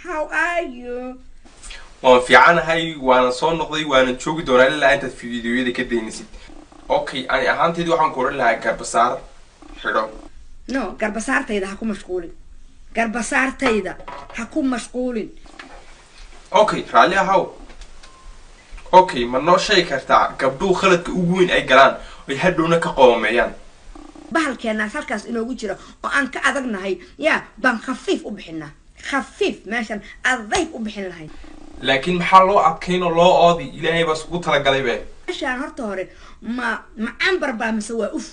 How are you? Waan fiicanahay, waanan soo noqday, waanan joogi doonaa ilaa intaad fiidiyoyada ka daynaysid. Okay, ani ahaantaydi waxaan ku odhan lahaa garbasaar xidho. No, garbasaartayda ha ku mashquulin, garbasaartayda ha ku mashquulin. Okay, raalli ahaw. Okay, ma noo sheegi kartaa gabdhuhu khaladka ugu weyn ay galaan oy hadhowna ka qoomeeyaan? Bahalkeenaas halkaas inoogu jira oo aan ka adagnahay yaa baan khafiif u bixinaa, khafiif meeshan adayg u bixin lahayn. Laakiin maxaa loo adkayn oo loo oodi? Ilaahay baa iskugu talagalay be. Meeshaan horta hore ma cambar baa mise waa uf?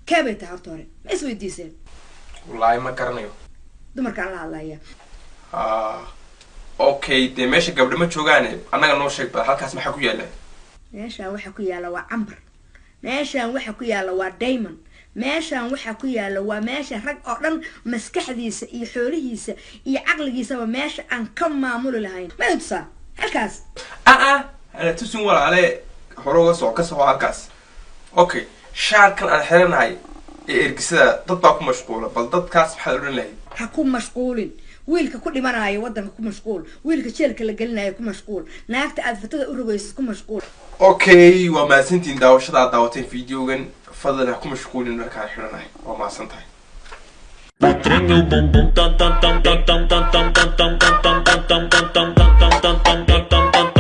Keebay tahay horta hore, ma isweydiiseen? Wallaahi ma garanayo. Dumarkaan la hadlaya. Ah, okay, dee meesha gabdho ma joogaane, annaga noo sheeg bal halkaas maxaa ku yaala? Meeshaan waxa ku yaalla waa cambar, meeshaan waxa ku yaalla waa diamond, meeshaan waxa ku yaalla waa meesha rag oo dhan maskaxdiisa iyo xoolihiisa iyo caqligiisaba meesha aan ka maamuli lahayn. Ma idin tusaa halkaas? Ah, ana tusin walaale, hore uga soco, ka soco halkaas. Okay, shaarkan aan xiranahay ee ergisada dad baa ku mashquula, bal dadkaas maxaad odhan lahayd? Ha ku mashquulin. Wiilka ku dhimanaayo waddanka ku mashquul, wiilka jeelka la gelinayo ku mashquul, naagta aad fatada u rogaysid ku mashquul. Okay, waa mahadsantihiin daawashada aad daawateen videogan. Fadlan ha ku mashquulin markaan xiranahay. Waa mahadsan tahay. Treme o bumbum tam tam tam tam tam tam tam tam tam tam tam tam tam tam tam tam tam tam tam.